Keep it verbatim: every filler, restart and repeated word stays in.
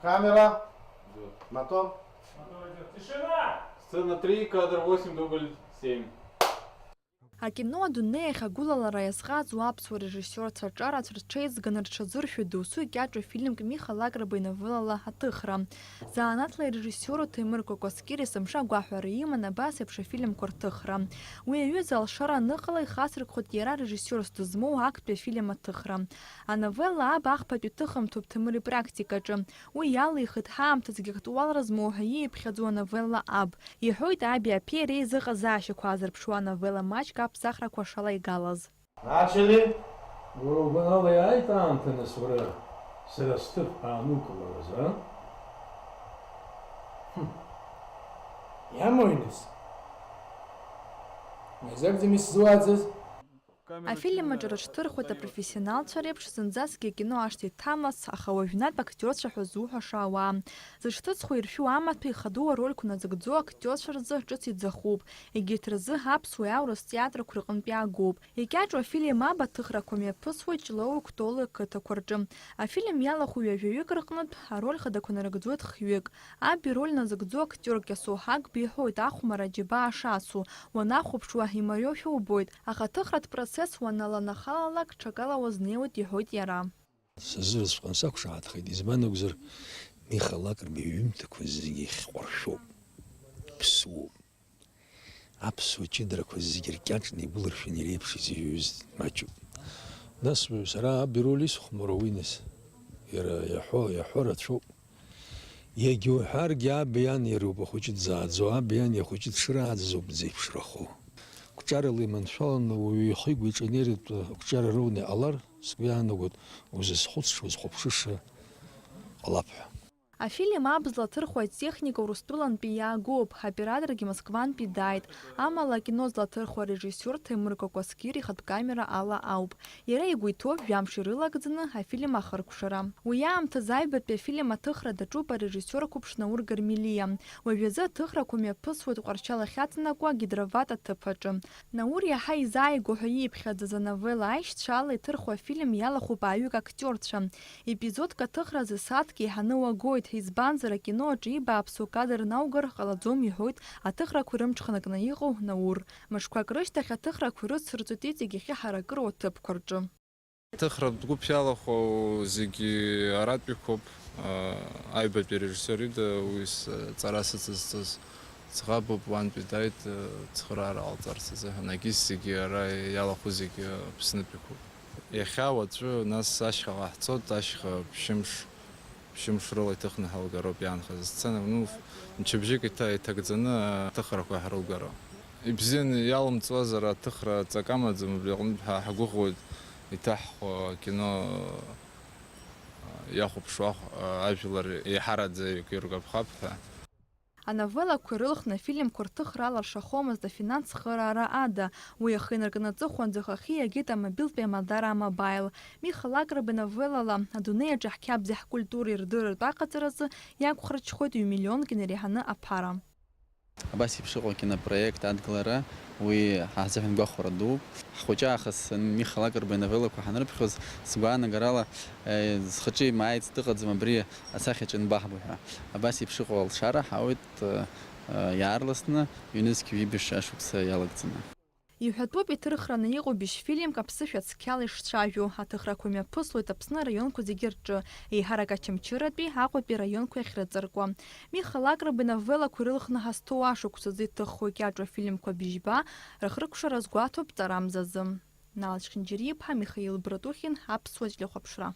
Камера. Мотор. Сцена три, кадр восемь, дубль семь. Акино адунеи ахь агәылалара иазҟазоу аԥсуа режиссиорцәа аҿарацәа рҽеизганы рҽазыршәоит досу икьаҿу фильмк Миха Лакраба иновеллала Аҭыхра. Занааҭла ирежиссиору Ҭемыр Кәакәасқьыр есымша агәаҳәара иман абас еиԥш афильмқәа рҭыхра. Уи аҩыза алшара аныҟала ихацыркхоит иара режиссиорс дызмоу актәи афильм аҭыхра. Ановелла аб ахԥатәи ҭыхымҭоуп Ҭемыр ипрактикаҿы. Уи иалихит ҳаамҭазгьы актуалра змоу ҳәа ииԥхьаӡоу ановелла аб. Иҳәоит аби аԥеи реизыҟазаашьақәа аазырԥшуа ановелла маҷк аԥсахрақәа шалаигалаз. Начали! Уара угәанала иааит аамҭа, нас, уара сара сҭыԥ аанукылараз, а? Хм. Иамои, нас? Уи азакәӡам исзуаӡаз? Афильм аҿы рыҽҭырхуеит апрофессионалцәа реиԥш, зынӡаскгьы акино ашҭа иҭамлац, аха уажәнатә актиорцәа ҳәа зуҳәаша ауаа. Зыҽҭыҵхуа иршәу амаҭәа ихадоу арольқәа назыгӡо актиорцәа рзы ҿыц иӡахуп. Егьырҭ рзы аԥсуеи аурыс театрқәа рҟынтә иаагоуп. Икьаҿу афильм аб аҭыхрақәа мҩаԥысуеит Ҷлоуи Кәтоли ақыҭақәа рҿы. Афильм иалахәу ҩажәаҩык рҟнытә ароль хадақәа нарыгӡоит хҩык. Аб ироль назыгӡо актиор Кьасоу Ҳагба иҳәоит, ахәмарра џьабаа шацу, уанахәаԥшуа, имариоушәа убоит, аха аҭыхратә процесс уаналанахалалак, ҽакала уазнеиуеит, иҳәоит иара. Сызрыцәҟан сақәшаҳаҭхеит, избан акәзар, Миха Лакраба иҩымҭақәа зегьы хьҟәыршәоуп, ԥсуоуп. Аԥсуа ҷыдарақәа зегьы ркьаҿны игәылыршәаны иреиԥшыз иҩыз маҷуп. Нас сара аб ироль исхәмаруа уи, нас, иара иаҳәо, иаҳәо рацәоуп. Иагьа уҳәаргьы, аб иан иара иоуп ахәыҷы дзааӡо, аб иан ихәыҷы дшырааӡаз ауп дзеиԥшрахо. Қәҿарала иманшәаланы уаҩы ихы-игәы иҿанеиртә ақәҿиара роуны иҟалар, сгәы иаанагоит, узызхәыцша, узхәаԥшыша ҟалап ҳәа. Афильм аб злаҭырхуа атехника Урыстәылантәи иаагоуп, аоператоргьы Москвантәи дааит, амала акино злаҭырхуа арежиссиор Ҭемыр Кәакәасқьыр ихатә камера ала ауп. Иара игәы иҭоуп жәамш ирылагӡаны афильм ахыркәшара. Уи аамҭазы аҩбатәи афильм аҭыхра даҿуп арежиссиор қәыԥш Наур Гармелиа. Уажәазы аҭыхрақәа мҩаԥысуеит Тҟәарчал ахьаҵанакуа агидроват аҭыԥ аҿы. Наур иаҳа изааигәоу ҳәа ииԥхьаӡаз ановелла аишьцәа ала иҭырхуа афильм иалахәуп ааҩык актиорцәа. Епизодк аҭыхразы сааҭк еиҳаны уагоит, избанзар, акино аҿы ииба аԥсуа кадр наугар ҟалаӡом, иҳәоит аҭыхрақәа ирымҽханакны иҟоу Наур. Мышқәак рышьҭахь аҭыхрақәа ирыцырҵоит иҵегь иахьа ҳаракыроу аҭыԥқәа рҿы. Аҭыхратә гәыԥ иалахәу зегьы аратәиқәоуп. Аҩбатәи арежиссиор ида уи сҵара сыцызҵаз ӡӷабуп, уантәи дааит, цхыраара ҟалҵарц азыҳәан. Егьыс зегьы ара иалахәу зегьы Аԥснытәиқәоуп. Иахьа, уаҵәы, нас ашьхаҟа ҳцоит, ашьха ԥшьымш, ԥшьымш рыла иҭыхны ҳалгароуп иаанхаз асцена. Ну, мчыбжьык иҭа-, иҭагӡаны аҭыхрақәа ҳрылгароуп. Ибзианы иалымҵуазар, аҭыхра ҵак амаӡам, убри аҟнытә ҳа ҳгәыӷуеит, иҭаҳхуа акино иахәаԥшуа ажәлар еиҳараӡа еиқәиргәаԥхап ҳәа. Ановеллақәа ирылхны афильмқәа рҭыхра алыршахомызт афинанс цхыраара ада, уи ахы инаркны аҵыхәанӡа хахьы иагеит амобилтәи амадара А-Мобаил. Миха Лакраба иновеллала адунеи аҿы ҳқьабзи ҳкультуреи рдырратә аҟаҵаразы иақәхарчхоит ҩ-миллионк инареиҳаны аԥара. Абас еиԥш иҟоу акинопроект адгылара, уи ҳазыҳәан гәахәара дууп. Ҳхәыҷы аахыс Миха Лакраба иновеллақәа ҳанрыԥхьоз, сгәаанагарала, Зхаҿы имааиц дыҟаӡам абри асахьаҿы ианбаҳбо ҳәа. Абас еиԥш иҟоу алшара ҳауеит, иаарласны ҩнызқь ҩажәи бжь ашықәса иалагӡаны. Иҳәатәуп иҭырхраны иҟоу быжь фильмк аԥсышәа цқьала ишцәажәо. Аҭыхрақәа мҩаԥыслоит Аԥсны араионқәа зегьы рҿы, еиҳарак Очамчыратәи, Аҟәатәи раионқәа иахьрыҵаркуа. Миха Лакраба иновеллақәа ирылхны ҳазҭоу ашықәсазы иҭыххо икьаҿу афильмқәа быжьба рыхыркәшара азгәаҭоуп Ҵарамзазы. Нал Чхинџьариа-иԥа, Михаил Братухин, Аԥсуа телехәаԥшра.